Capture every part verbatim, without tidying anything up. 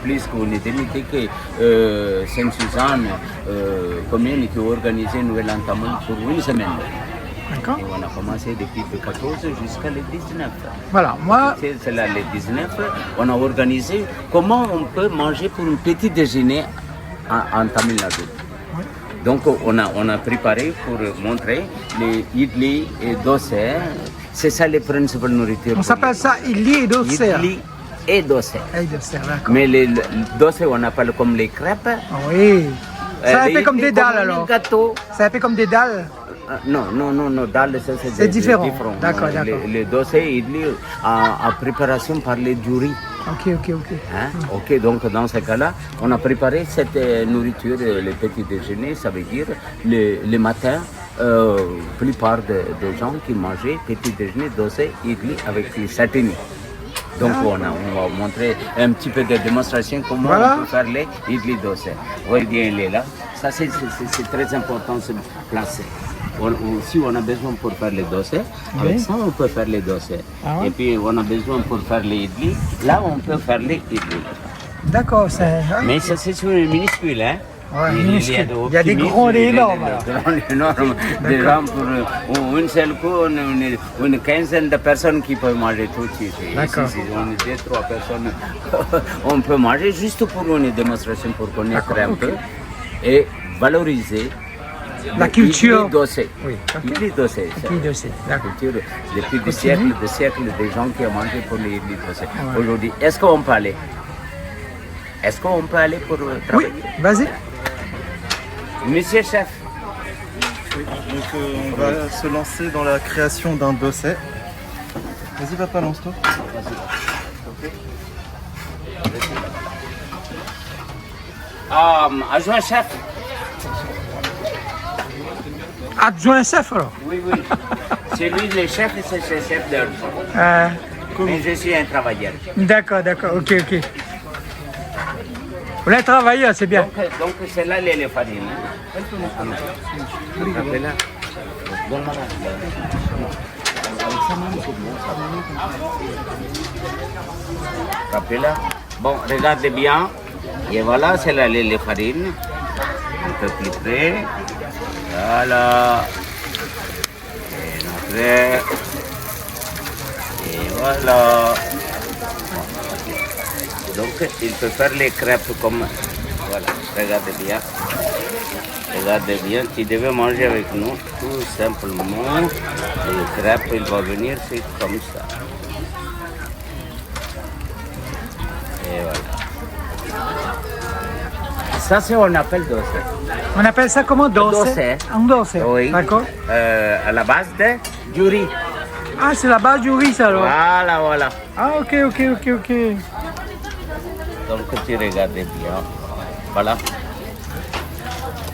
Plis ke nou lé dé mil ke, euh, Sainte-Suzanne, euh, komin ki organiz Noël an tamoul pou in semèn. D'accord. Et on a commencé depuis le quatorze jusqu'à le dix-neuf. Voilà, moi... C'est, c'est là le dix-neuf, on a organisé comment on peut manger pour un petit déjeuner en, en Tamil Nadu. Oui. Donc, on a, on a préparé pour montrer les idli et dosa. C'est ça les principales nourritures. On s'appelle ça idli et dosa. Idli et dosa. Et dosa, d'accord. Mais les, le dosa, on appelle comme les crêpes. Ah oui. Euh, c'est un peu comme des dalles, alors. Idli, comme un gâteau. C'est un peu comme des dalles. Euh, non, non, non, non, dal, ça, c'est des, différent. D'accord, d'accord. Les, les dosa, idli, en, en préparation par les djuri. Ok, ok, ok. Hein ? Ok, donc dans ce cas-là, on a préparé cette, euh, nourriture, euh, le petit déjeuner, ça veut dire le, le matin, euh, plupart de, des gens qui mangeaient petit déjeuner, dosa, idli avec les satini. Donc on a, on va montrer un petit peu de démonstration comment on peut faire les idli dosa. Voilà. Voyez bien, il est là. Ça, c'est, c'est, c'est, c'est très important, ce place. On, on, si on a besoin pour faire les dosa, avec ça, on peut faire les dosa. Ah ouais ? Et puis, on a besoin pour faire les idli. Là, on peut faire les idli. D'accord, c'est... Mais ça, c'est sur une minuscule, hein. Ouais, il, il y a minuscule. Il y a des grands, des énormes, alors. Des grands, énormes. D'accord. Des gens pour, euh, une seule coup, on, on est une quinzaine de personnes qui peuvent manger tout de suite. Et d'accord. Ici, si on est deux, trois personnes, on peut manger juste pour une démonstration, pour connaître un peu et valoriser la culture. Idli dosa. Oui, ok. Idli dosa, ça. Idli dosa, d'accord. La culture, depuis des siècles, des siècles, des gens qui ont mangé pour les idli dosa. Ouais. Aujourd'hui, est-ce qu'on peut aller ? Est-ce qu'on peut aller pour, euh, travailler ? Oui, vas-y. Monsieur chef. Oui, donc, euh, on va se lancer dans la création d'un dosa. Vas-y, papa, lance-toi. Vas-y. Euh, adjoint chef. Adjoint chef, alors ? Oui, oui. C'est lui le chef et c'est le chef d'œuvre. Euh. Mais je suis un travailleur. D'accord, d'accord, ok, ok. Vous êtes travailleur, c'est bien. Donc, euh, donc, c'est là les, les farines, hein. Rappelez-la. Donne-moi là. Rappelez-la. Bon, regardez bien. Et voilà, c'est là les, les farines. Un peu plus près. Voilà. Et après. Et voilà. Donc, il peut faire les crêpes comme, voilà, regardez bien. Regardez bien, tu devais manger avec nous, tout simplement. Les crêpes, il va venir, c'est comme ça. Et voilà. Ça, c'est, on appelle dosa. On appelle ça comment, dosa ? Dosa. Un dosa. Oui. D'accord. Euh, à la base de du riz. Ah, c'est la base du riz, ça, alors ? Voilà, voilà. Ah, ok, ok, ok, ok. Donc, tu regardes bien. Voilà.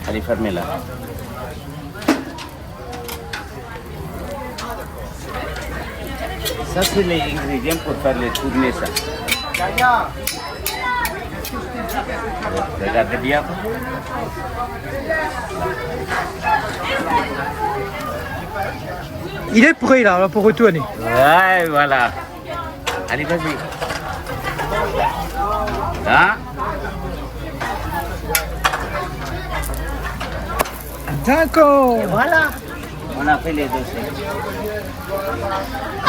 Allez, fermez-la. Ça, c'est les ingrédients pour faire les tournées, ça. Regardez bien. Il est prêt, là, là, pour retourner. Ouais, voilà. Allez, vas-y. Hein ? D'accord. Et voilà. On a fait les dosa.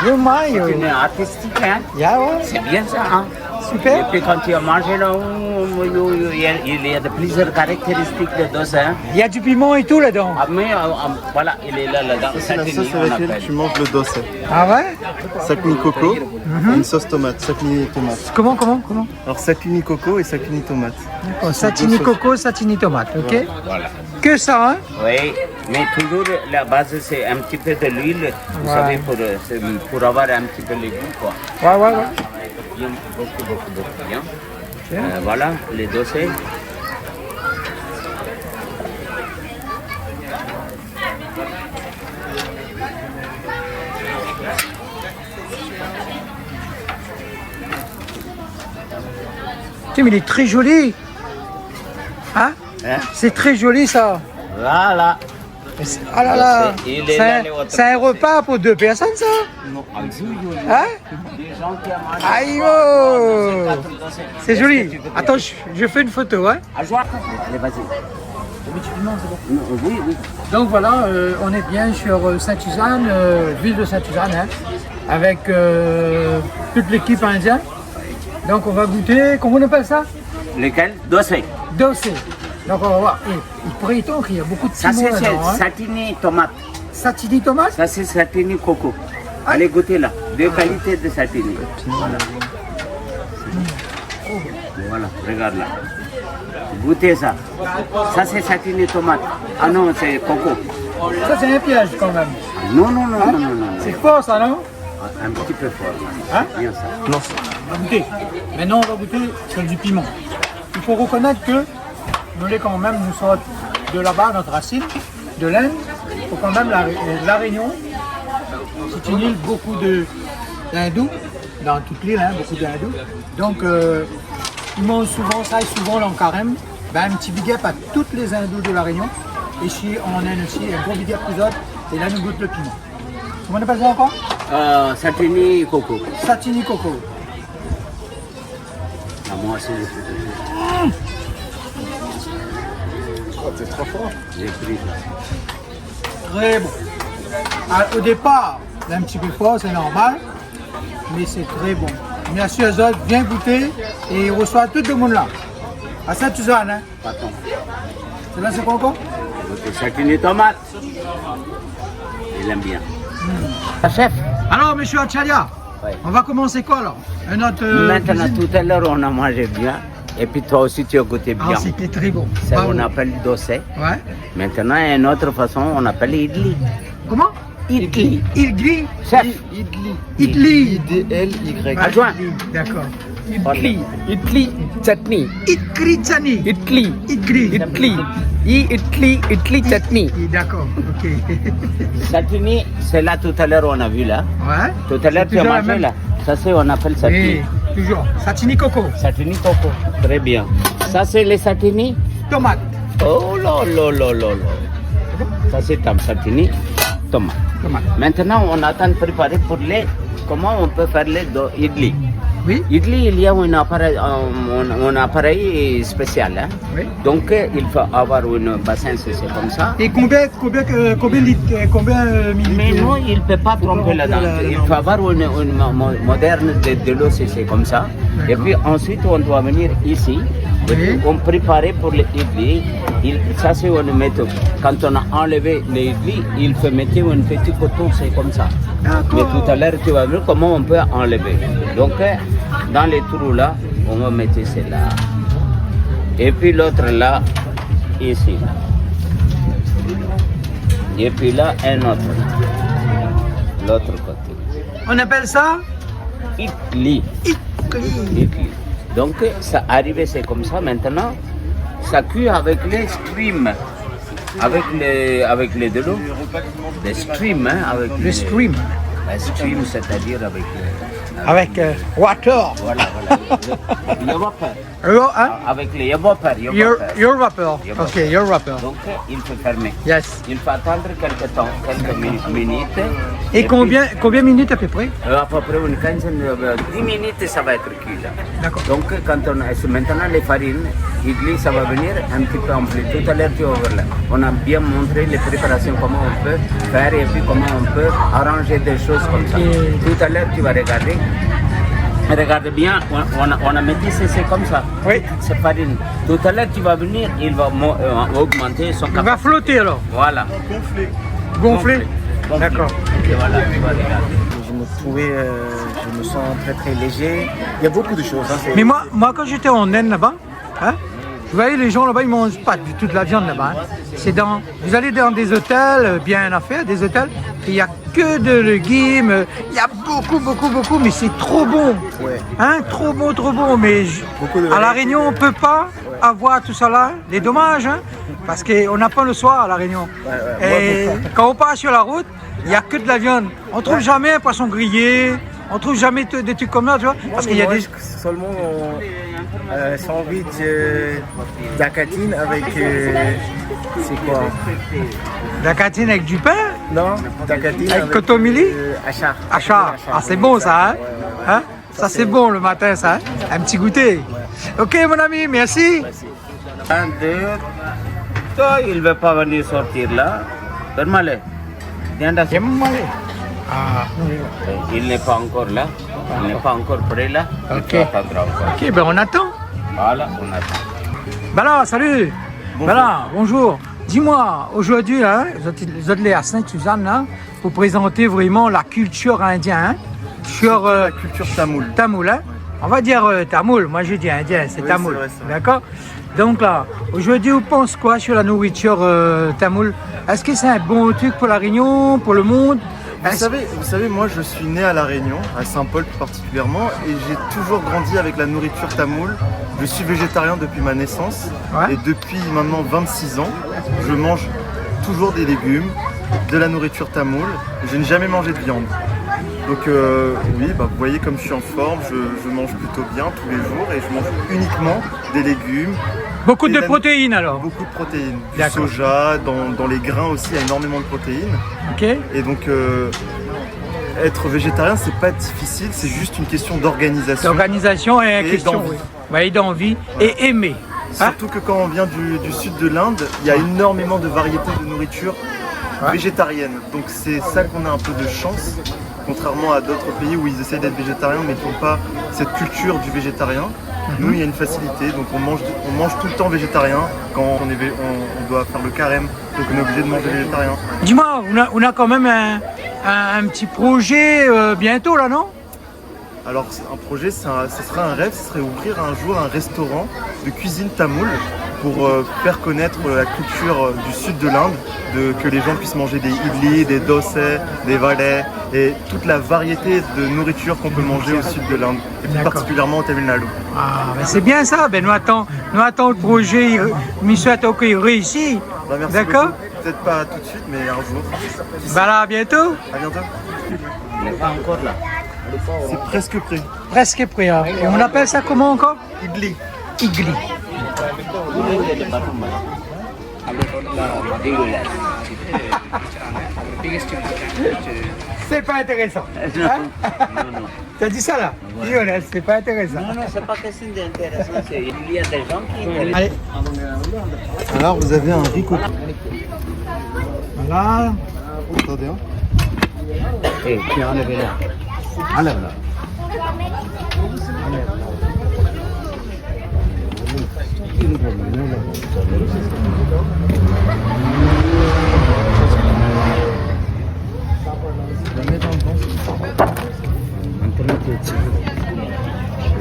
Yo, Mario. C'est une artistique, hein ? Ya, ouais. C'est bien ça, hein ? Super. Et puis quand tu as mangé là, on, on, on, il y a, il y a de plusieurs caractéristiques de dosa, hein. Il y a du piment et tout là-dedans. Ah, mais, euh, euh, voilà, il est là, là-dedans. Ça, c'est la sauce avec laquelle tu manges le dosa. Ah ouais ? Satini coco et une sauce tomate, satini tomate. Comment, comment, comment ? Alors, satini coco et satini tomate. D'accord, satini coco, satini tomate, ok. Voilà. Que ça, hein ? Oui, mais toujours la base, c'est un petit peu de l'huile, vous savez, pour, euh, c'est pour avoir un petit peu le goût, quoi. Ouais, ouais, ouais. Bien, beaucoup, beaucoup, beaucoup, bien. Bien. Euh, voilà, les dosa. Tiens, mais il est très joli. Hein ? Hein ? C'est très joli, ça. Voilà. Ah là là, c'est un, c'est un repas pour deux personnes, ça ? Hein ? Aïe, oh. C'est joli. Attends, je, je fais une photo, hein. Allez, vas-y. Oui, oui. Donc voilà, euh, on est bien sur, euh, Sainte-Suzanne, euh, ville de Sainte-Suzanne, hein, avec, euh, toute l'équipe indienne. Donc on va goûter, comment on appelle ça ? Lequel ? Dosé. Dosé. Donc on va voir. Et il prétend qu'il y a beaucoup de piment là-dedans, hein. Ça, c'est satini tomate. Satini tomate ? Ça, c'est satini coco. Ah. Allez goûter là. Deux qualités de satini. Voilà, regarde là. Goûtez ça. Ça, c'est satini tomate. Ah non, c'est coco. Ça, c'est un piège quand même. Ah, non, non, non, non, non, non. C'est fort, ça, non ? Un, un petit peu fort. Hein ? Bien ça. Non. Goûtez. Maintenant, on va goûter sur du piment. Il faut reconnaître que nou lé kan mèm, nou sort de laba, nout rasine, de l'Inde. Fo kan mèm, La, La Réunion, c'est une île beaucoup de, d'hindous, dans toute l'île, hein, beaucoup d'hindous. Donc, euh, ils mangent souvent ça et souvent là en carême. Ben, un petit big up à tous les hindous de La Réunion. Ici, en Inde aussi, un gros big up pour eux. Et là, nou goût le piment. Comment on appelle ça encore ? Euh, satini coco. Satini coco. Ah, moi aussi, je suis... Oh, c'est trop fort. J'ai pris ça. Très bon. Ah, au départ, c'est un petit peu fort, c'est normal, mais c'est très bon. Merci à eux, bien goûter et reçoit tout le monde là. À Sainte-Suzanne, hein. Patron. Celle-là, c'est quoi encore ? Satini tomate. Il aime bien. Hmm. Ah, chef. Alors, monsieur Acharya, on va commencer quoi, alors ? Un autre, euh, cuisine ? Maintenant, tout à l'heure, on a mangé bien. Et puis toi aussi, tu as goûté bien. Ah, c'était très bon. Bravo. Ça, on appelle dosé. Ouais. Maintenant, une autre façon, on appelle idli. Comment ? Idli. Idli. Chef. Idli. Idli. I D L Y. Ah, idli. D'accord. Idli. Idli chutney. Idli chutney. Idli. Idli. Idli. I, idli, idli chutney. I, d'accord, ok. Chutney, c'est là tout à l'heure on a vu là. Ouais. Tout à l'heure tu as mangé là. C'est toujours la même. Ça, c'est, on appelle chutney. Oui, toujours. Chutney coco. Chutney coco. Très bien. Ça, c'est les chutney ? Tomate. Oh là là là là là. Ça, c'est tam chutney tomate. Tomate. Maintenant, on attend de préparer pour les, comment on peut faire les do-, idli. Oui. Idli, il y a un appareil, un, un, un appareil spécial, hein. Oui. Donc, euh, il faut avoir une bassine, c'est, c'est comme ça. Et combien, combien, euh, combien litres, euh, combien, euh, millilitres ? Mais non, il peut pas tromper là-dedans. Faut pas tromper là-dedans. Il faut avoir une, une mo-, mo-, moderne de, de l'eau, c'est, c'est comme ça. D'accord. Et puis ensuite, on doit venir ici. Et puis, oui, on prépare pour le idli. Il, ça, c'est une méthode. Quand on a enlevé le idli, il faut mettre un petit coton, c'est comme ça. D'accord. Mais tout à l'heure, tu vas voir comment on peut enlever. Donc, euh, dans les trous là, on va mettre cela. Et puis l'autre là, ici. Et puis là, un autre. L'autre côté. On appelle ça ? Idli. Idli. Idli. Donc, ça arrive, c'est comme ça maintenant. Ça cuit avec les steam. Avec les, avec les de l'eau. Les steam, hein, avec les... Les steam. Les steam, c'est-à-dire avec les, avec, euh, water. Voilà, voilà. Il y a pas peur. Alors, hein ? Avec les, il y a pas peur, il y a pas peur. Your, your wrapper. Il y a pas peur. Ok, your wrapper. Donc, euh, il faut fermer. Yes. Il faut attendre quelque temps, quelques mi-, minutes. Et combien, combien de minutes à peu près ? Euh, à peu près une quinzaine, euh, dix minutes, ça va être cuit là. D'accord. Donc, quand on a, c'est maintenant les farines, idli, ça va venir un petit peu en plus. Tout à l'heure, tu vas voir là. On a bien montré les préparations, comment on peut faire et puis comment on peut arranger des choses comme ça. Ok. Tout à l'heure, tu vas regarder. Regarde bien, on, on a, on a mis ici, c'est comme ça. Oui. C'est farine. Tout à l'heure, tu vas venir, il va mo-, euh, augmenter son capacité. Il va flotter alors. Voilà. Gonfler. Gonfler. Gonfler. D'accord. Et voilà, tu vas regarder. Je me trouvais, euh, je me sens très, très léger. Il y a beaucoup de choses, hein, c'est... Mais moi, moi, quand j'étais en Inde là-bas, hein, vous voyez, les gens là-bas, ils mangent pas du tout de la viande là-bas, hein. C'est dans, vous allez dans des hôtels, euh, bien à faire, des hôtels, et il y a que de légumes, euh, il y a beaucoup, beaucoup, beaucoup, mais c'est trop bon. Ouais. Hein, trop bon, trop bon. Mais je, beaucoup de variétés, à La Réunion, on peut pas avoir tout ça là. C'est dommage, hein, parce qu'on n'a pas le choix à La Réunion. Ouais, ouais. Et quand on part sur la route, il y a que de la viande. On trouve jamais un poisson grillé, on trouve jamais t-, des trucs comme ça, tu vois, parce qu'il y a des... Non, mais moi, je, seulement, euh, Euh, sandwich, euh, de la cantine avec, euh, c'est quoi ? De la cantine avec du pain ? Non, de la cantine avec, avec, kotomili ? Euh, achar. Achar. Achar. Ah, c'est bon, ça, hein ? Ouais, ouais, ouais. Hein ? Ça, c'est bon le matin, ça, hein ? Un petit goûter. Ouais. Ok, mon ami, merci. Merci. Un, deux, trois, il veut pas venir sortir là. Ferme-le. Viens dans ce... Ferme-le. Ah. Il n'est pas encore là. Il n'est pas encore prêt là. Ok. Il faut attendre encore. Ok, ben on attend. Voilà, on attend. Ben alors, salut. Bonjour. Ben alors, bonjour. Dis-moi, aujourd'hui, hein, zot, zot lé à Sainte-Suzanne, là, pour présenter vraiment la culture indienne, hein, sur, surtout, euh, la culture tamoule. Tamoule, hein. On va dire, euh, tamoule. Moi, je dis indien, c'est tamoule. Oui, c'est vrai, c'est vrai. D'accord ? Donc là, aujourd'hui, on pense quoi sur la nourriture, euh, tamoule ? Est-ce que c'est un bon truc pour La Réunion, pour le monde ? Vous savez, vous savez, moi, je suis né à La Réunion, à Saint-Paul plus particulièrement, et j'ai toujours grandi avec la nourriture tamoule. Je suis végétarien depuis ma naissance, ouais, et depuis maintenant vingt-six ans, je mange toujours des légumes, de la nourriture tamoule. Je n'ai jamais mangé de viande. Donc, euh, oui, bah, vous voyez comme je suis en forme, je, je mange plutôt bien tous les jours et je mange uniquement des légumes. Beaucoup de protéines, alors ? Beaucoup de protéines. D'accord. Du soja, dans, dans les grains aussi, il y a énormément de protéines. Ok. Et donc, euh, être végétarien, c'est pas difficile, c'est juste une question d'organisation. D'organisation et d'envie. Question, oui. Ouais, et d'envie et aimer. Hein ? Surtout que quand on vient du, du sud de l'Inde, il y a énormément de variétés de nourriture végétarienne. Ouais. Donc c'est ça qu'on a un peu de chance, contrairement à d'autres pays où ils essaient d'être végétariens mais qui n'ont pas cette culture du végétarien. Mhm. Nous, il y a une facilité, donc on mange, on mange tout le temps végétarien quand on est vé-, on, on doit faire le carême, donc on est obligé de manger végétarien. Dis-moi, on a, on a quand même un, un, un petit projet, euh, bientôt là, non ? Alors, c'est un projet, c'est un, ce serait un rêve, ce serait ouvrir un jour un restaurant de cuisine tamoule pour, euh, faire connaître, euh, la culture, euh, du sud de l'Inde, de, que les gens puissent manger des idlis, des dosa, des vadai, et toute la variété de nourriture qu'on peut manger au sud de l'Inde, et plus particulièrement au Tamil Nadu. D'accord. Ah, ben c'est bien ça. Ben, nou atann, nou atann le projet, i ré-, mi souèt aou ke i réisi. Bah, merci beaucoup. D'accord ? Peut-être pas tout de suite, mais un jour. Voilà, à bientôt. À bientôt. Il n'est pas encore là. C'est presque prêt. Presque prêt, hein. Et on appelle ça comment encore ? Idli. Idli. C'est pas intéressant. Hein ? Non, non. T'as dit ça, là ? Ouais. Lionel, c'est pas intéressant. Non, non, c'est pas question d'intéressant, c'est, il y a des gens qui intéressent. Allez. Alors, vous avez un riz coco. Voilà. Attendez, hein. Eh, tiens, enlève-la. Enlève-la.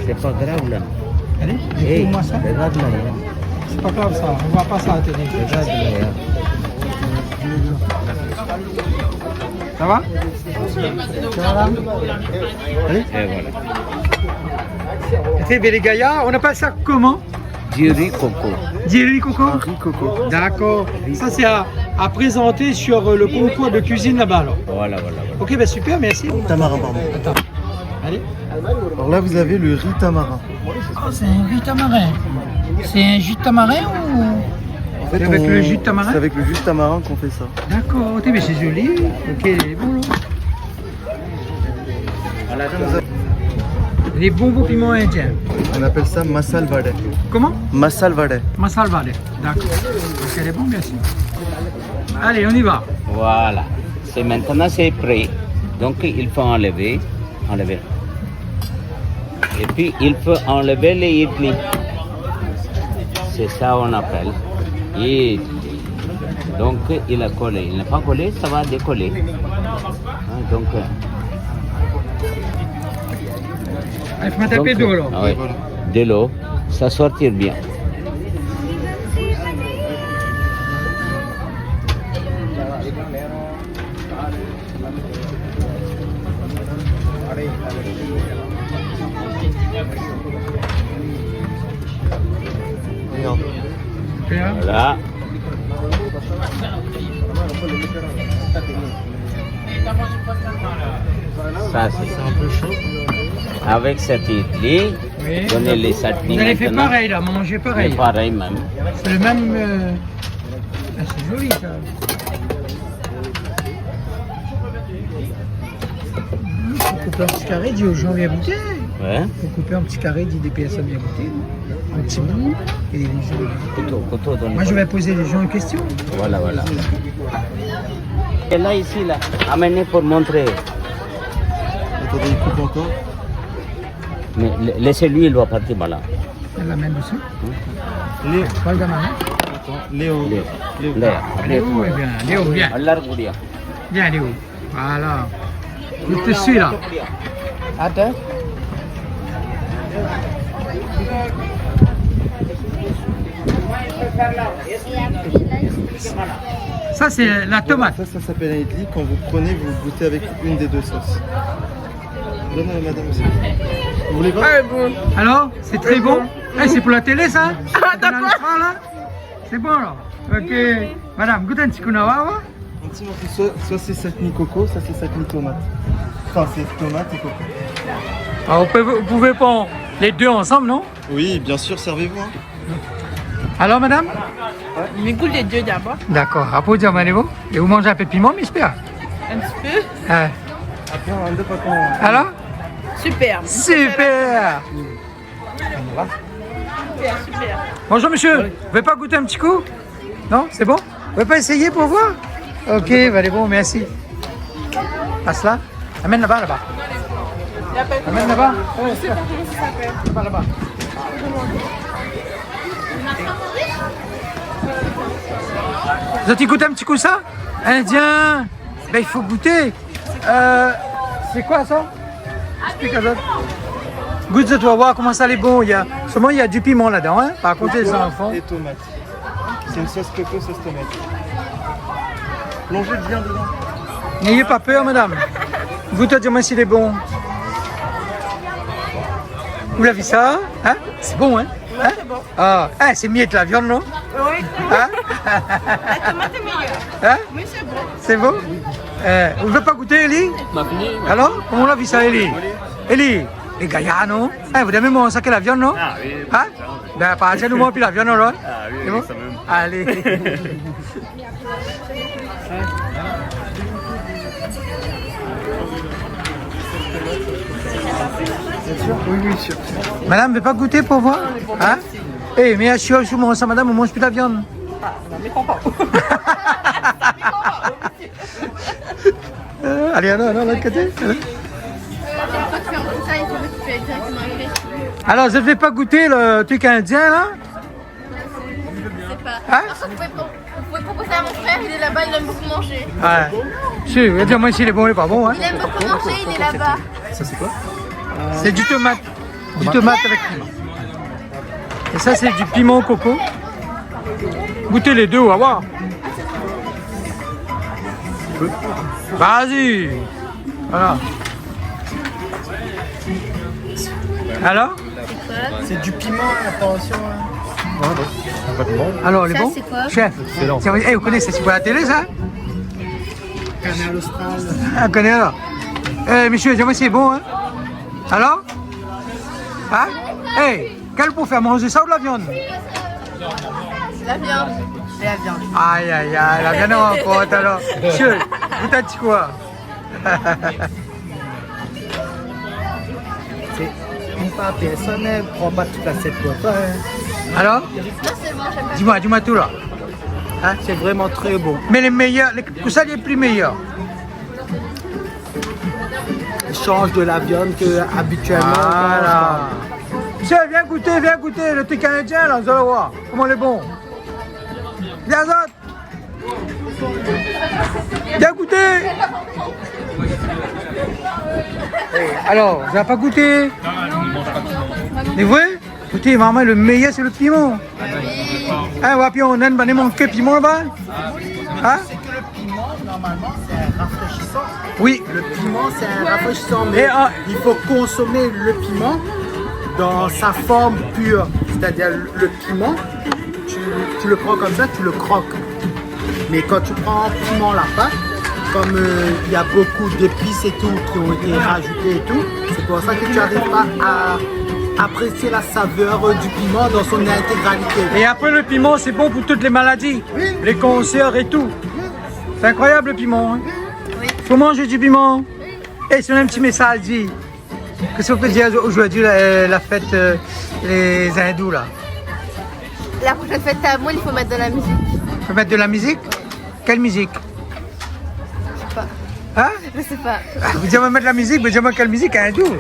C'est pas grave, là. Allez, eh, regarde là, hein. C'est pas grave, ça. On voit pas ça à la télé. Regarde là, hein. Ça va ? Allez. Et voilà. Fé bèl gayar, on appelle ça comment ? Du riz coco. Du riz coco ? Un riz coco. D'accord. Ça, c'est à, à présenter sur, euh, le concours de cuisine là-bas, alors. Voilà, voilà, voilà. Ok, ben super, merci. Tamarin, pardon. Attends. Allez. Alors là, vous avez le riz tamarin. Oh, c'est un riz tamarin. C'est un jus de tamarin ou... En fait, avec le jus de tamarin ? C'est avec le jus de tamarin qu'on fait ça. D'accord, ok, mais c'est joli. Ok, bon, là. Voilà, les bonbons piments indiens. On appelle ça masala vada. Comment ? Masala vada. Masala vada. D'accord. Ok, c'est bon, merci. Allez, on y va. Voilà. C'est maintenant, c'est prêt. Donc, il faut enlever. Enlever. Et puis, il faut enlever les idlis. C'est ça, on appelle idli. Donc, il a collé. Il n'est pas collé, ça va décoller. Hein, donc, euh, allez, faut mettre un peu d'eau, alors. Ah ouais. De l'eau, ça sortir bien. Voilà. Ça, c'est un peu chaud. Avec cette idée, oui, donner les chutney. Vous allez faire maintenant pareil, là, manger pareil. Mais pareil même. C'est le même, euh, ah, c'est joli, ça. Faut couper un petit carré, dis aux gens, viens goûter. Ouais. Faut couper un petit carré, dis des personnes, viens goûter, non ? Un petit bout, et les gens viennent goûter. Couteau, couteau, donne. Moi, je vais poser les gens une question. Voilà, voilà. Et là, ici, là, amenez pour montrer. Attendez, il coupe encore. Mais la-, laissez-lui, il doit partir, voilà. Elle amène dessus. Léo. Pas le gamin, hein ? Attends, Léo. Léo. Léo. Léo, Léo, viens, Léo, viens. Viens, Léo. Voilà. Je te suis là. Attends. Ça, c'est la tomate. Ça, ça s'appelle un idli. Quand vous prenez, vous goûtez avec une des deux sauces. Donne à madame aussi. Vous voulez voir ? Ah, bon. Alors, c'est très bon. Eh, c'est pour la télé, ça ? Ah, d'accord. Dans le sang, là. C'est bon, alors. Ok. Madame, goûte un petit coup, là, ouais, ouais. Un petit morceau, soit, soit c'est chutney coco, soit c'est chutney tomate. Enfin, c'est tomate et coco. Alors, vous pouvez, vous pouvez prendre les deux ensemble, non ? Oui, bien sûr, servez-vous, hein. Alors, madame ? Mi gout lé dé dabor. D'accord. Apré, ou di amoin lé bon. É ou manz in pé piman, mi éspèr. In ti pé. Hein. Apré, on a deux patrons. Alors ? Super. Super. Super, super. Bonjour, monsieur. Oui. Vous voulez pas goûter un petit coup ? Non, c'est bon ? Vous voulez pas essayer pour voir ? Ok, bah, allez, bon, merci. Passe là. Amène là-bas, là-bas. Amène là-bas. Ouais, c'est ça. Là-bas, là-bas. Zot i gout in ti kou sa ? Indien. Ben, i fo gouté. Euh, c'est quoi ça ? Explique à zot. Gout, zot va voir koman sa lé bon. Il y a, seulement il y a du piment là-dedans, hein. Par contre, les enfants. Et tomate. C'est une sauce coco, sauce tomate. Plongez bien dedans. N'ayez pas peur, madame. Gout, di amoin si lé bon. Ou la vi sa, hein ? C'est bon, hein ? Hein ? C'est bon. Ah, eh, c'est mieux que la viande, non ? Oui. Hein ? La tomate est meilleure. Hein ? Mais c'est bon. C'est bon ? Eh, ou vé pa gouté, Eli ? Ma fini. Alors, koman ou la vi sa, Eli ? Eli, lé gayar, non ? Eh, ou èm mèm sa ke la viann, non ? Ah oui. Hein ? Ben, pa aza nou, moin, pi la viann, alor. Ah oui, oui, bon ? Kan mèm. Allez. Oui, oui, sûr. Madame, vé pa gouté pou voir ? Hein ? Eh, mé asur aou sou mon sa, madame, ou manz pi la viann. Ah, non, mé konpran. Euh, allez, allez, allez, l'autre côté, allez. Alors, zot i vé pa gouté le truc indien, là ? Je sais pas. Hein ? Vous pouvez, vous pouvez proposer à mon frère, il est là-bas, il aime beaucoup manger. Ouais. Si, ou vé di amoin si lé bon, lé pa bon, hein. Il aime beaucoup manger, il est là-bas. Ça, c'est quoi ? C'est du tomate. Du tomate avec piment. Et ça, c'est du piment coco. Goûtez les deux, on va voir. Vas-y. Voilà. Alors ? C'est du piment, attention, hein. Ouais, ouais. Complètement. Alors, lé bon ? Ça, c'est quoi ? Chef. Excellent. Tiens, eh, vous connaissez, c'est pour la télé, ça ? Kanal Austral. Ah, ou koné alors. Eh, monsieur, di amoin si lé bon, hein ? Alors ? Hein ? Eh, kèl pou fé, manz sa ou la viann ? La viann. La viann. Aïe, aïe, aïe, la viann ankor, alors. Monsieur, gout in ti kou. C'est une part personnelle, prends pas toute l'assiette pour toi, hein. Alors ? Dis-moi, dis-moi tout là. Hein ? C'est vraiment très bon. Mais les meilleurs, les, où ça les plus meilleurs ? Change de la viande que habituellement. Voilà. Monsieur, viens goûter, viens goûter le truc indien là, vous allez voir comment il est bon. Viens, zot. Viens goûter. Eh, alors, vous n'avez pas goûté ? C'est vrai ? Écoutez, maman, le meilleur, c'est le piment. Hein, ouais, puis on aime, bah, on aime que piment là-bas. Hein ? C'est que le piment, normalement, c'est un rafraîchissant. Oui. Le piment, c'est un rafraîchissant, mais il faut consommer le piment dans sa forme pure. C'est-à-dire, le piment, tu, tu le prends comme ça, tu le croques. Mais quand tu prends un piment lapin, Comme, euh, il y a beaucoup d'épices et tout qui ont été rajoutées et tout, c'est pour ça que tu arrives pas à apprécier la saveur, euh, du piment dans son intégralité. Et après, le piment, c'est bon pour toutes les maladies, les cancers et tout. C'est incroyable, le piment, hein. Oui. Faut manger du piment. Oui. Et c'est un petit message, dit. Kosa ou pé dir zordi la, la fèt, euh, lé zindou la ? La prochaine fête tamoul, il faut mettre de la musique. Faut mettre de la musique ? Quelle musique ? Je sais pas. Hein ? Je sais pas. Ah, ou di amoin mèt la mizik, ou di amoin kèl mizik, indou ?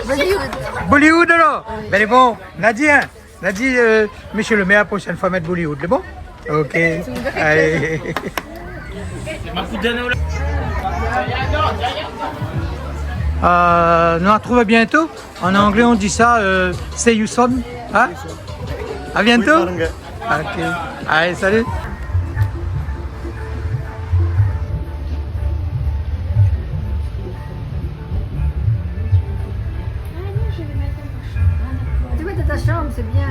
Bollywood. Bollywood alor ? Bin lé bon, Nadia, Nadia, euh, monsieur le maire, prochaine fois mèt Bollywood, lé bon ? Ok. Allez. Euh, nou retrouv bientôt. En anglais, on dit ça, euh, see you soon. Hein ? À bientôt. Oui, soon. Ok. Allez, salut. Tu mets dans ta chambre, c'est bien.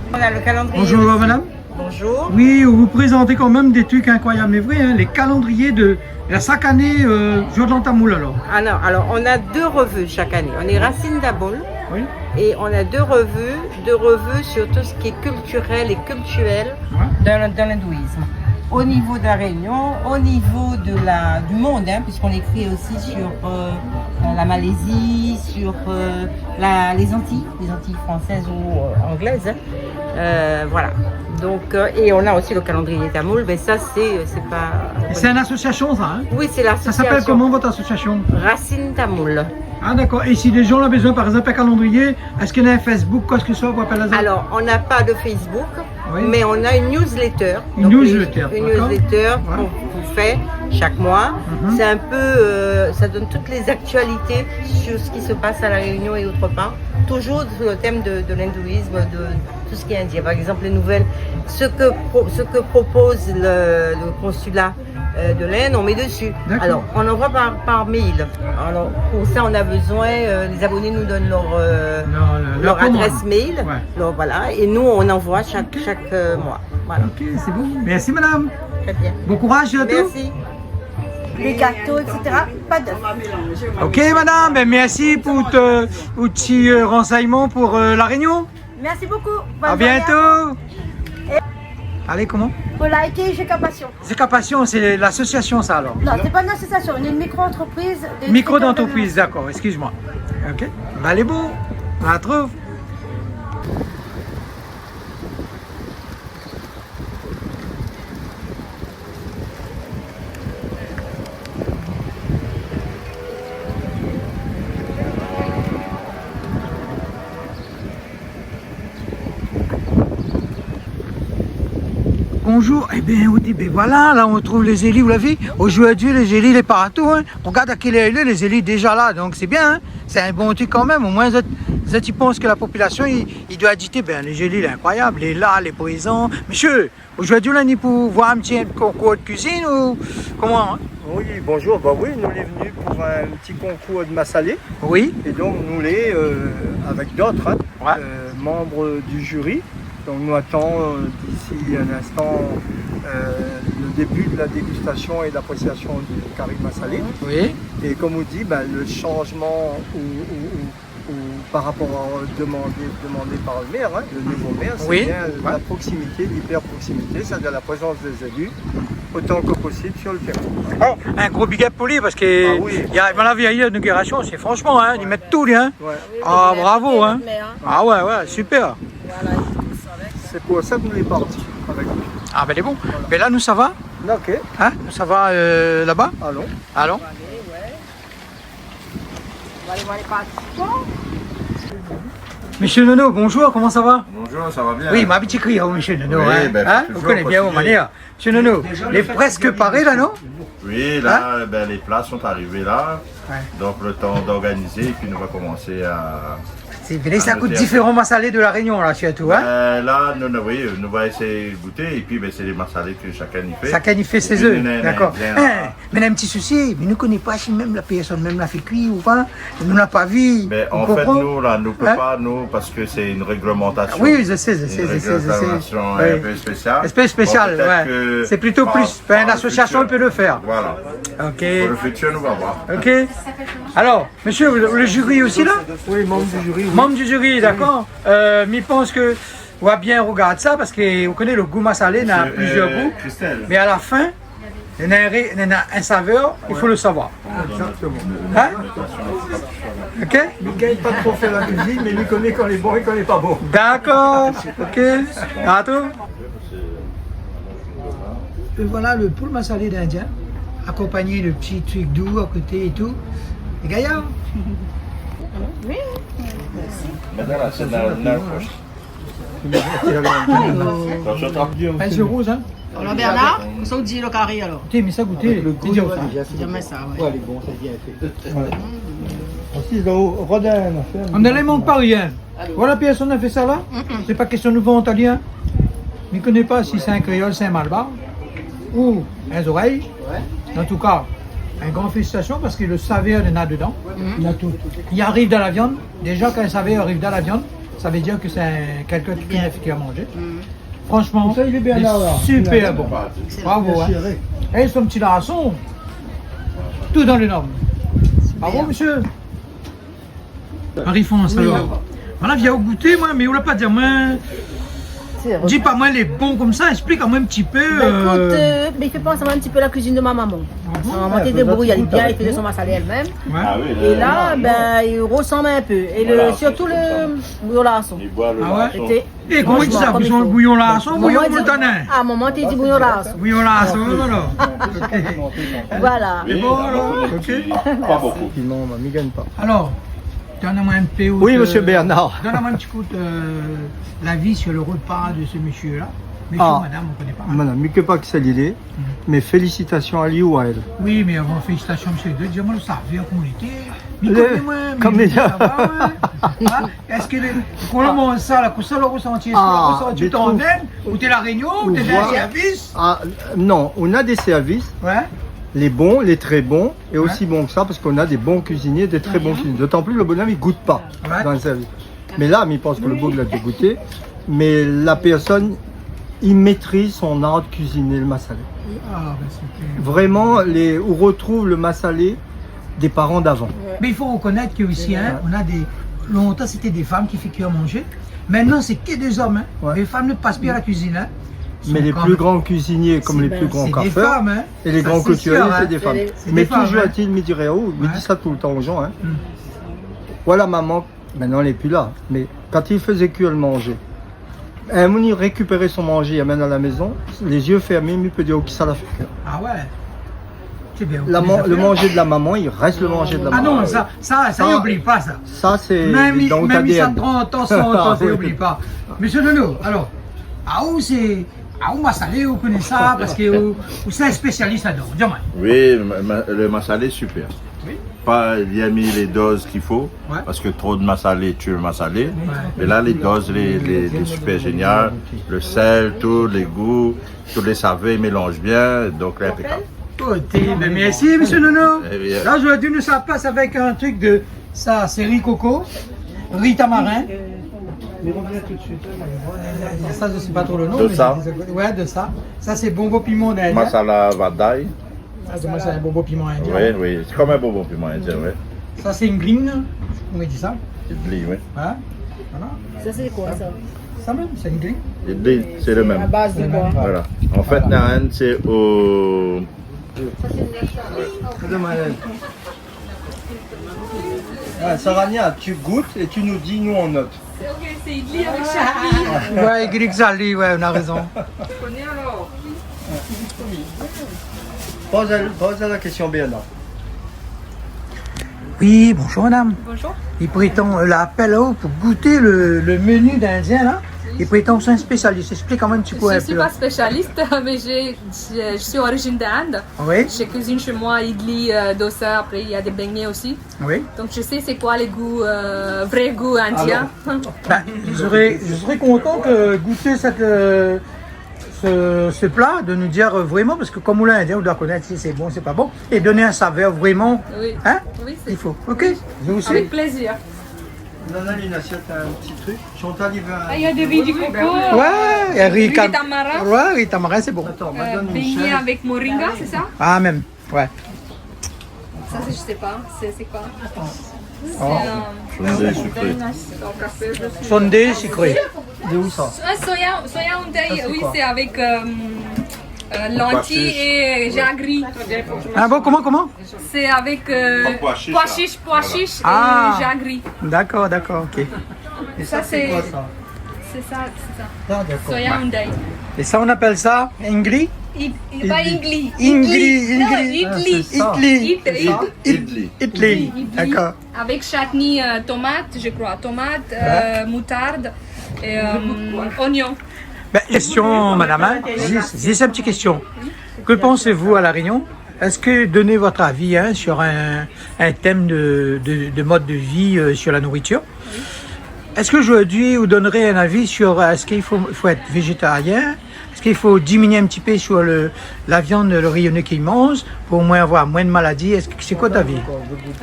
Voilà le calendrier. Bonjour, madame. Bonjour. Oui, vous présentez quand même des trucs incroyables, mais vrai, hein, les calendriers de la, chaque année, euh, jour de l'an tamoul, alors. Alors, alors, on a deux revues chaque année. On est Racine Tamoul. Oui. Et on a deux revues, deux revues sur tout ce qui est culturel et cultuel, ouais, dans le, dans l'hindouisme. Au niveau de la Réunion, au niveau de la, du monde, hein, puisqu'on écrit aussi sur, euh, la Malaisie, sur, euh, la, les Antilles, les Antilles françaises ou, euh, anglaises, hein. Euh, voilà. Donc, euh, et on a aussi le calendrier tamoul, mais ça, c'est, euh, c'est pas... C'est une association, ça, hein ? Oui, c'est l'association. Ça s'appelle comment, votre association ? Racine Tamoul. Ah, d'accord. Et si les gens ont besoin, par exemple, un calendrier, est-ce qu'il y a un Facebook, quoi que ce soit, pour appeler ça ? Alors, on n'a pas de Facebook, oui, mais on a une newsletter. Une newsletter, d'accord. Donc, les, une newsletter, ouais, qu'on, qu'on fait chaque mois. Mhm. C'est un peu, euh, ça donne toutes les actualités sur ce qui se passe à La Réunion et autre part. Toujours sur le thème de, de l'hindouisme, de tout ce qui est indien. Par exemple, les nouvelles, ce que pro-, ce que propose le, le consulat, euh, de l'Inde, on met dessus. D'accord. Alors, on envoie par, par mail. Alors, pour ça, on a besoin, euh, les abonnés nous donnent leur, euh, leur, leur adresse mail. Leur commande. Ouais. Donc, voilà. Et nous, on envoie chaque, ok, chaque, euh, mois. Voilà. Ok, c'est bon. Merci, madame. Très bien. Bon courage à tous. Merci. Les gâteaux, et cetera. Pas d'œufs. Ok, madame, ben merci pour te, pour tes, euh, renseignements pour, euh, La Réunion. Merci beaucoup. Bonne journée à vous. À bientôt. Allez, comment ? Faut liker J'ai Passion. J'ai Passion, c'est l'association, ça, alors ? Non, c'est pas une association, on est une micro-entreprise. Micro-entreprise, d'accord, excuse-moi. Ok. Bah, allez, bon, on la trouve. Bonjour. Eh ben, ou di, ben voilà, là, on trouve les zéli, ou la vi ? Aujourd'hui, les zéli, il est partout, hein. Regarde à quelle heure il est, les zéli déjà là, donc c'est bien, hein. C'est un bon truc quand même. Au moins, zot, zot i pans ke la population, i, i doi dir, ben, les zéli, il est incroyable, il est là, il est présent. Monsieur, aujourd'hui, on est pour voir un petit concours de cuisine ou comment, hein ? Oui, bonjour. Bah oui, nous, on est venus pour un petit concours de massalé. Oui. Et donc, nous, les, euh, avec d'autres, hein, ouais, euh, membres du jury. Donc, nous attendons, euh, d'ici un instant, euh, le début de la dégustation et de l'appréciation du cari massalé. Oui. Et comme on dit, ben, le changement ou, ou, ou ou par rapport à demandé, demandé par le maire, hein, le nouveau maire, c'est, oui, bien, ouais, la proximité, l'hyper-proximité, c'est-à-dire la présence des élus autant que possible sur le terrain. Oh, un gros big up pour lui parce que, ah oui, il y a, à mon avis, il y a une inauguration, c'est franchement, hein, ils mettent tout, hein. Ouais. Ah, bravo, hein. Ah ouais, ouais, super. Voilà, il est tous avec. C'est pour ça que nous les partis avec lui. Ah ben, c'est bon. Voilà. Mais là, nous, ça va ? Ok. Hein ? Nous, ça va, euh, là-bas ? Allons. Allons. Monsieur Nono, bonjour, comment ça va ? Bonjour, ça va bien ? Oui, ma abitid krié aou Monsieur Nono, oui, hein, ben, hein, toujours, ou koné bien mon manièr. Monsieur Nono, lé prèsk paré la, non ? Oui, là, hein ? Ben, les plats sont arrivés là. Ouais. Donc, le temps d'organiser, et puis nous va commencer à... Sé vré, sa kout diféran massalé de La Réunion, là, surtout, hein ? Ben, là, nous, nous, oui, nous va essayer de goûter, et puis, ben, c'est les massalés que chacun y fait. Chacun y fait ses œufs, d'accord. Et puis, nous, on a un Indien là. Hein, Mé na in ti sousi, mé nou koné pa si mèm la pèrsone mèm la fé kui ou pa, nou la pa vi. Mé an fèt, nou la, nou pé pa, nou, parske sé in réglemantasion. Oui, je sais, je sais, je sais, je sais. In réglemantasion in pé spésial. In pé spésial, ouais. Bon, pétèt ke par, par le fitir, voilà. Sé plito plis, in asosiasion i pé le fèr. OK. Pou le fitir, nou va voir. OK. Alor, mésyé, le, le jiri osi la ? Oui, manm du jiri, oui. Manm du jiri, dakor. Euh, mi pans ke ou va bien rogard sa, parske ou koné le gou masalé na plizièr gou. Mé a la fin, néna in ré-, néna in savèr, i fo le savoir. Exactement. Hein ? OK ? Mi gingn pa tro fé la kuizine, mé mi koné kan lé bon é kan lé pa bon. Dakor. OK. Atou. Et voilà le poul masalé d'Indien, akonpagné de ti trik dou a koté é tou. Lé gayar. Oui, mèrsi. Madame, la, sé la, la, Pain sur rouz, hein ? Alor, Bernard, kosa ou di lo kari, alor ? Té, mé sa gouté. Avèk le gou, sa. Jamé sa, ouais. Ouais, lé bon, sa vien fé. Ouais. Ansuit, la, ou rod in afèr. Ou la mank pa rien. Voilà, pèrsone la fé sa la. Mm-mm. Sé pa késtion nou vant ali, hein. Mi koné pa si sé in kréol, sé in malbar, ou in zorèy. Ouais. An tou ka, in gran félisitasion parske le savèr néna dedan. Mm. Néna tout. I ariv dan la viann. Déza, kan in savèr i ariv dan la viann, sa i vé dir ke sé in, kèlkin ki fé manzé. Fransman, lé super bon. Excellent. Bravo, hein. É son ti larson, tout dan le norm. Bravo, mésyé. Marie-France, alor. Voilà, vien gouté, moin, mé ou la pa di amoin. Di pa moin, lé bon konmsa, explik amoin in ti pé. Ben, écoute, euh, ben, il fait penser un petit peu à la cuisine de ma maman. Ah bon ? Sa maman té débrouy ali bien, li té fé son masalé èl-mèm. Ouais. Ah oui, là, là, là, ben, il ressemble un peu. Et le, surtout le bouyon larson. Voilà, c'est comme ça. Il boit le larson. Ah ouais ? Té É koman i di sa, franchement, bouyon, bouyon larson, bouyon moltanin ? Ah, momon té di bouyon larson. Bouyon larson, non, non. Voilà. Oui, bon, alor, OK. Pa bonpé. Piman, mi gingn pa. Alor, donn amoin in pé, oui, euh, monsieur Bernard. Donn amoin in ti kou, euh, lavi sur le repas de ce monsieur-là. Monsieur, madame, on connaît pas, hein. Ah, madame, mi koné pa kisa li lé. Mé félisitasion ali ou a èl. Oui, mé avan félisitasion, mésyé, di amoin lo savèr koman li lété. Mi koné, moin, mé sa va, ouais. Hein ? Èske lé, kan ou manz sa la, kosa ou la resanti ? Èske ou la resanti ou té an Inde, ou té La Rényon, ou té dan in sèrvis ? Ah, non, ou na dé sèrvis. Ouais. Lé bon, lé tré bon, é osi bon ke sa, parske ou na dé bon kuizinié, dé tré bon kuizinié. Dotan plis le bonom i gout pa dan le sèrvis. Mé la, mi pans ke le boug la dé gouté, mé la pèrsone i métriz son ar de kuiziné le masalé. Ah, ben, super. Vréman, lé, ou retrouv le masalé dé paran d'avan. Mé i fo rekonèt ke osi, hein, ou na dé, lontan sété dé fanm ki fé kui manzé. Mintnan sé ke dé zom, hein. Ouais. Lé fanm i pas pi a la kuizine, hein. Mé lé pli gran kuizinié konm lé pli gran kafèr, é lé gran koutiré, sé dé fanm. Mé touzour èt-il, mi diré aou, mi di sa toultan o jan, hein. Voilà, momon, mintnan lé pi la, mé kan li fé kui le manzé, in moun i rékipèr son manzé, i amenn a la mézon, lé zié fèrmé, mi pé dir kisa la fé kui. Ah ouais. Sé bien. Le manzé de la momon i rès le manzé de la momon. Ah non, sa, sa, sa, i oubli pa sa. Sa sé dan out A D N. Mèm si sa trant an, san an, sa i oubli pa. Mésyé Nono, alor, aou sé Ah, ou masalé, ou koné sa, parske ou, ou sé in spésialis ladan, di amoin. Oui, ma-, ma-, le masalé, super. Oui. Pa, li la mi lé doz k'i fo, parske tro de masalé i tié le masalé. Ouais. Mé la, lé doz, lé, lé, lé super zénial. Le sèl, tout, lé gou, tout lé savé i mélanz bien, donk lé inpékab. OK, ben, mèrsi, mésyé Nono. Eh bien. La, zordi, nou sa pas avèk in trik de Sa, sé ri koko, ri tamarin. Sa, mi koné pa tro le nom, mé sé, ouais, de sa. Sa, sé bonbon piman d'Inde, hein. Masala vadai. Ah, sé, moin, sé in bonbon piman indien. Oui, oui, sé konm in bonbon piman indien, oui. Sa, sé in green, koman i di sa ? Idli, oui. Hein ? Voilà. Sa, sé koi, sa ? Sa mèm, sé in green. Idli, sé le mèm. A baz de koi ? Voilà. An fèt, naan, sé o Madame Hélène. Ah, Sarania, tu goûtes et tu nous dis, nous, on note. C'est ok, c'est idli avec charpie. Ouais, idli avec charpie, ouais, on a raison. Je connais alors. Pose, pose la question, Bernard. Oui, bonjour madame. Bonjour. I prétan, euh, la apèl aou pou gouté le, le menu d'Indien la. Oui. I prétan ou sé in spésialis. Explik amoin in ti pé. Je suis pas spécialiste, mais j'ai, je, je suis origine d'Inde. Oui. Je cuisine chez moi, idli, euh, dosa, après il y a des beignets aussi. Oui. Donc je sais c'est quoi les goûts, euh, vrais goûts indiens. Alors, ben, je serais, je serais content que goûter cette, euh, ce, ce plat, de nous dire, euh, vraiment, parce que comme on l'a dit, on doit connaître si c'est bon, c'est pas bon, et donner un saveur vraiment, Oui. Hein ? Oui, c'est Il faut. Ok, je vous suis. Avec plaisir. Nana, une assiette, un petit truc. Chantal, il veut un Ah, il y a des riz du coco. Ouais, et riz Riz cam- tamarin. Ouais, riz tamarin, c'est bon. Attends, on va Euh, donner une Beignet chaise. Avec moringa, c'est ça ? Ah, même. Ouais. Ça, c'est, je sais pas. C'est, c'est quoi ? C'est Oh. Un Sundae sucré. Sundae sucré. De où ça ? Un soya, soya undai, Ça, c'est oui, quoi ? C'est avec euh, euh, lentilles Pois chiche. Et jaggery. Ah bon, comment, comment ? C'est avec euh, Pois chiche, pois là. Chiche, pois Voilà. Chiche Ah. Et jaggery. D'accord, d'accord, ok. Et ça, c'est quoi, ça ? C'est ça, c'est ça. Ah, d'accord. Soya undai. Et ça, on appelle ça ingri ? Id- id- pas Idli. Ingli. Idli. Ingli, Non, ingli. Ah, idli. C'est ça. Idli. Id- C'est ça. Id- Idli. Idli. Idli. D'accord. Avec chutney, euh, tomate, je crois. Tomate, Ouais. Euh, moutarde et euh, oignon. Ben, question, madame, hein, juste, juste une petite question. Que pensez-vous à La Réunion ? Est-ce que donner votre avis, hein, sur un, un thème de, de, de mode de vie, euh, sur la nourriture, est-ce qu'aujourd'hui vous donnerez un avis sur, euh, est-ce qu'il faut, faut être végétarien ? Est-ce qu'il faut diminuer un petit peu sur le, la viande, le rényoné qui mange, pour au moins avoir moins de maladies ? Est-ce que, c'est quoi ta vie ?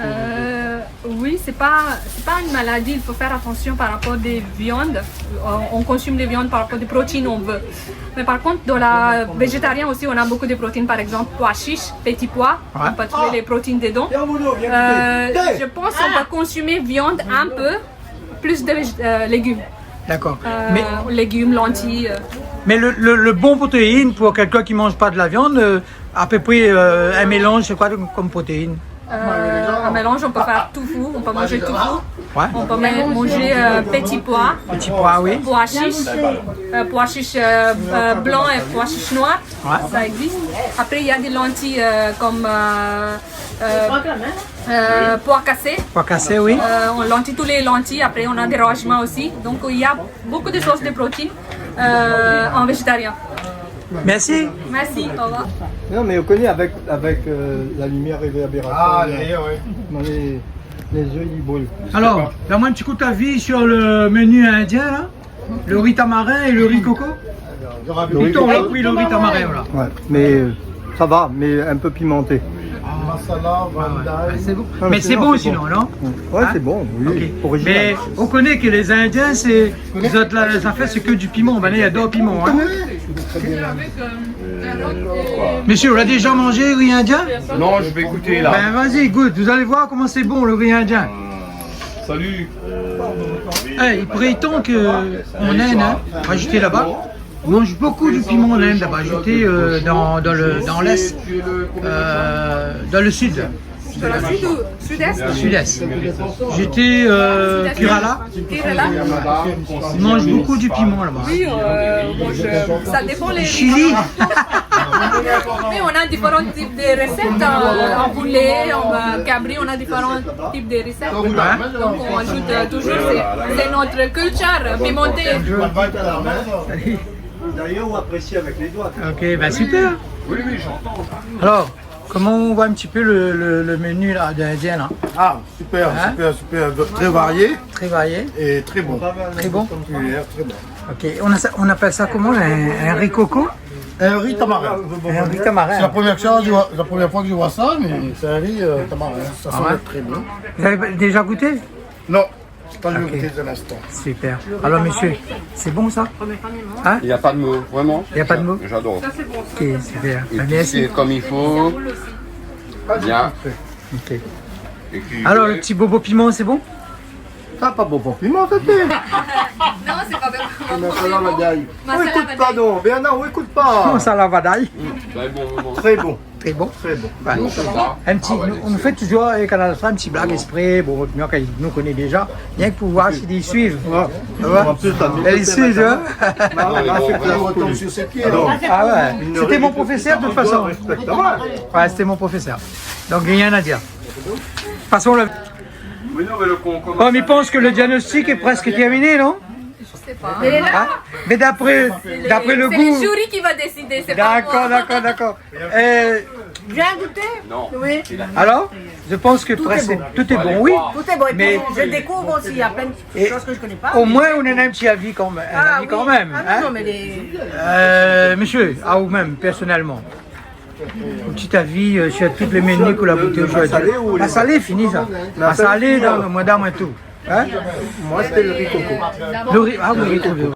Euh, oui, c'est pas, c'est pas une maladie. Il faut faire attention par rapport des viandes. Euh, on consomme les viandes par rapport des protéines, on veut. Mais par contre, dans la végétarien aussi, on a beaucoup de protéines. Par exemple, pois chiche, petit pois, Ouais. On peut trouver les protéines dedans. Euh, je pense qu'on peut consommer viande un peu, plus de vég- euh, légumes. D'accord. Euh, Mais, légumes, lentilles. Euh. Mais le, le, le bon protéine pour quelqu'un qui mange pas de la viande, euh, à peu près, euh, un mélange, c'est quoi comme protéine ? Euh, un mélange, on peut faire tofu, on peut manger tofu. Ouais. On peut ma- manger euh, petit pois, Petit pois, oui. Pois chiche, euh, pois chiche euh, euh, blanc et pois chiche noir. Ouais. Ça existe. Après, il y a des lentilles euh, comme euh, euh, euh, pois cassé. Pois cassé, oui. Euh, on lentilles, tous les lentilles. Après, on a des rajma aussi. Donc, il y a beaucoup de sources de protéines euh, en végétarien. Merci. Merci, au revoir. Non, mais on connaît avec, avec euh, la lumière réverbératoire. Ah, là. D'ailleurs, ouais. Dans les, les yeux, ils brûlent. Alors, donne-moi un petit coup d'avis sur le menu indien, là. Le riz tamarin et le riz coco. Le riz Plutôt, on a coco. Pris le riz tamarin, là. Ouais, mais euh, ça va, mais un peu pimenté. Masala, Ah ouais. Vandai. Ah, c'est bon. Ah, mais Mais c'est sinon, bon, c'est sinon, bon. Non ? Ouais, Ah. C'est bon, oui. Ok. Original. Mais on connaît que les Indiens, c'est, les autres, là, ça fait, c'est que du piment. Ben, il y a d'autres piments, hein. Monsieur, on a déjà mangé riz indien ? Non, je vais goûter là. Ben, vas-y, goûte. Vous allez voir comment c'est bon, le riz indien. Salut. Eh, il prétend que en Inde, hein, rajouté là-bas, on mange beaucoup de piment en Inde, là-bas, ajouté euh, dans, dans le, dans l'Est, euh, dans le Sud. Dans le sud ou sud-est ? Sud-Est. J'étais euh, Kerala. Kerala ? Ils mangent beaucoup du piment là-bas. Oui, euh, moi, je- ça dépend les Chili. Mais on a différents types de recettes. Euh, en poulet, en euh, cabri, on a différents types de recettes. Hein ? Donc on ajoute euh, toujours, c'est c'est notre culture pimentée. D'ailleurs, on apprécie avec les doigts. Ok, ben super. Alors, comment on voit un petit peu le, le, le menu là, de l'Indien là ? Ah, super, Hein ? Super, super. Très varié Très varié. Et très bon. Très bon. Culinaire, très bon. Ok, on, a ça- on appelle ça comment, un, un riz coco ? Un riz tamarin. Un riz tamarin. C'est la première, chose, je vois- la première fois que je vois ça, mais c'est un riz euh, tamarin. Ça sent Ah ouais. Très bon. Vous avez déjà goûté ? Non, j'ai pas Ok. Goûté de l'instant. Super. Alors monsieur, c'est bon ça ? Hein ? Il n'y a pas de mots, vraiment. Il n'y a pas de mots ? J'adore. Ok, super. Et Ben, puis, merci. C'est comme il faut. Bien. Ok. Et puis, Alors, ouais. Le petit bobo piment, c'est bon ? Ah, pas bobo piment, c'était. Non, c'est pas bobo piment. Masala vadaï. Masala vadaï. Écoute pas, non, Bernard, on écoute pas. Masala vadaï. Très bon, vraiment. Très bon. Très bon. Très bon. Ouais. Donc, ça va. Un petit, Ah ouais, nous, on fait toujours avec Canal Austral un petit blague exprès. Bon, nous, quand ils nous connaissent déjà, rien que pour voir s'ils suivent. Ouais. Tu vois ? En plus, t'as mis Et ils suivent, hein ? Non, non, c'est vraiment cool. Ah ouais. C'était mon professeur de toute façon. Respecte-moi. Ouais, c'était mon professeur. Donc, rien à dire. Passons le. Oui, non, mais le concombre, Oh, mais il pense que le diagnostic est presque terminé, non ? Je sais pas. Hein ? Mais d'après, d'après le goût. C'est le jury qui va décider, c'est pas moi. D'accord, d'accord, d'accord. Euh, Viens goûter. Non. Oui. Alors, je pense que tout est bon. Tout est bon, oui. Tout est bon. Et puis, je découvre aussi, il y a plein de choses que je connais pas, mais au moins, on a un petit avis quand même, un avis quand même, hein. Ah oui. Ah non, non, mais les... Euh, monsieur, à vous-même, personnellement. Un petit avis, euh, sur tout le menu ke la goûté aujourd'hui. La salé, fini sa. La salé, non, non, madame et tout. Hein ? Moi, c'était le riz coco. Le riz, ah oui, le riz coco.